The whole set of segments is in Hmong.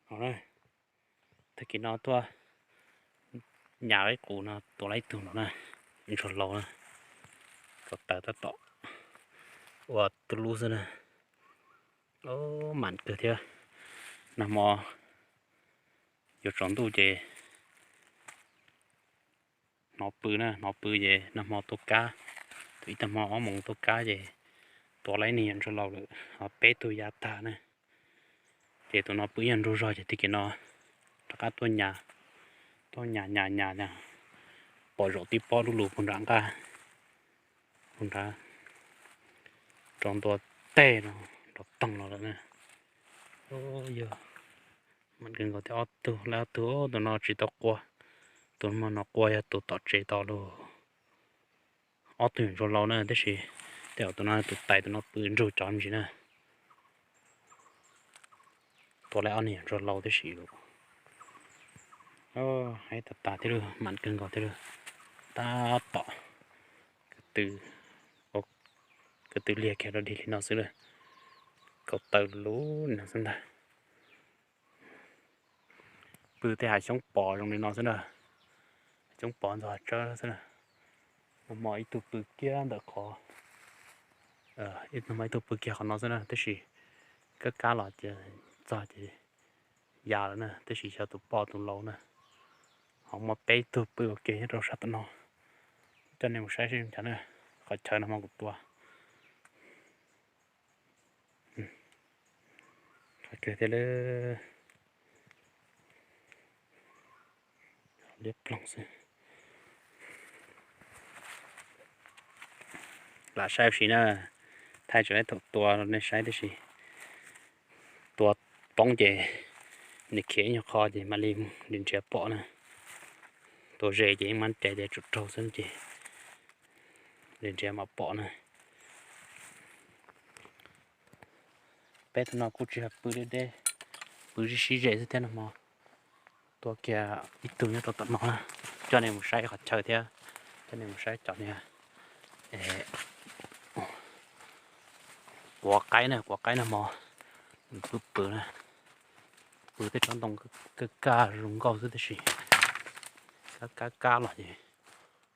Tag kis no tuaj nyas ib qus no tua tau ib tug no na, ntsuag laus na, kaus taw tab tom ua tub lub xwb na. Mam kawg thiab, nag hmo yuav tsaus ntuj ces hnov pw na, hnov pw ces nag hmo tuaj kab, tus ib tag hmo ob moos tuaj kab ces tua tau ib niag ntsuag laus lawm, peb tug ya tag na. Ces tus no pw ib nyuag nraug zog ces tag kis no rov qab tuaj nyas, tuaj nyas nyas nyas, pom zaum tib pob dub lug puag nram nqaj, puag nrad, rau ntua teg no, rau toog los lawm na. Yog, mam kawg nkaus thiab ob tug, lawv ob tug, tus no tsis tau qua, tus hmo no qua yog tus tom tsev tod lauj. Ob tug ntsuag laus na, tab sis tej zaum tus no tus tais, tus no pw nrug cov me ntsis na. Tua tau ob niag ntsuag laus tib si lawm. Haib tas tas thiab lauj, mam kawg nkaus thiab lauj. Tab tom ko tw liag kiag rau dig li no xwb lauj. Kaus taw lub no xwb ntag. Pw tej hav xyoob pos zoo li no xwb na, xyoob pos ntxog tsawb xwb na. Nag hmo ib tug pw kiag ntawm qhov, nag hmo ib tug pw kiag qhov no xwb na, tab sis kab kab los ces txog ces ya lawm na, tab sis xyov tus poj tus laus na. Ho muaj peb tug pw ua ke nyob rau sab tom no, coj nej mus saib seb zoo cas na, qhov chaw nag hmo kuv tua. Qhov kawg thiab lawm, liab ploog xwb. Lam saib ua si na, thaij tseem ib thaum tua rau nej saib tib si. Tua poob ces nws khiav ib nyuag qho ces mam li nrhiav pom na. Tua ze ces yeej mab cai ces tsum raug xwb ces nrhiav mam pom na. Peb tus no kuj tsis yog pw deb deb, pw sib sib ze xwb thiab nag hmo. Tua kiag ib tug nyob rau tom no, coj nej mus saib qhov chaw thiab, coj nej mus saib cov niag quav qaib na, quav qaib nag hmo nws pw pw na, pw tej tsob ntoo kaj kaj zoo nkauj xwb tab sis kab kab kab los ces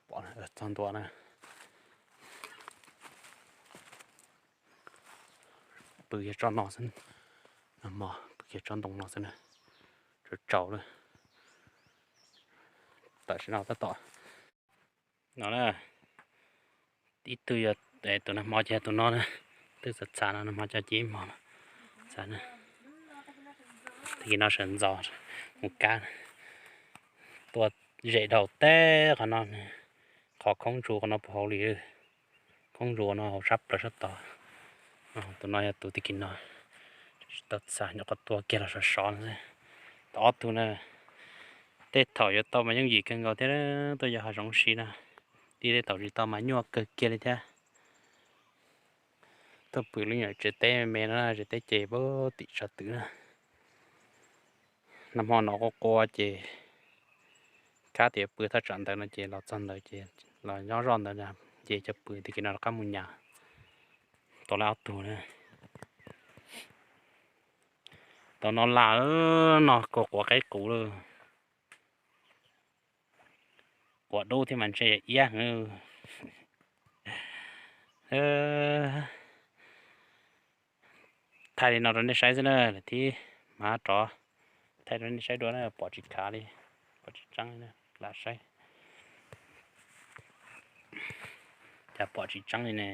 pom txog ntua na. Pw kiag tsob no xwb, nag hmo pw kiag tsob ntoo no xwb na, tsaus tsaus lawm. Tam sim no tab tom no na, ib tug yog tus nag hmo ces tus no na, twb txhav txhav no, nag hmo coj cia ib hmo no. Tag kis no sawv ntxov mus kab, tua zem dhau teb qhov no, qhov khoob ntsuab qhov no puag hauv li, khoob ntsuab no hauv sab plaws sab tod. Tus no yog tus tag kis no tsis tau txav, nyuam qhuav tua kiag los sov sov no xwb. Tau ob tug na, tej thaum yuav tau mas yooj yim kawg nkaus thiab, tuaj yos hav zoov si na, tib tej thaum tsis tau mas nyuaj kawg kiag li thiab. Tuaj pw lub nyuam tsev teb me me no, tsev teb ces pab tim tshav twm na. Nag hmo no qua qua ces kab tias pw thaj tsam ntawd no ces los txog ntawd ces los nyob zoj ntawd ces cov pw tag kis no rov qab mus nyas. Tau lawm ob tug na. Tau no las no, quav qaib qus lawm. Quav dub thiab mas ntshe yog iab. Thaij li no rau nej saib xwb na, lawm thiab mas rov thaij rau nej saib dua na, pom tsis khav li, pom tsis tseeb li, lam saib. Cas pom tsis tseeb li ne.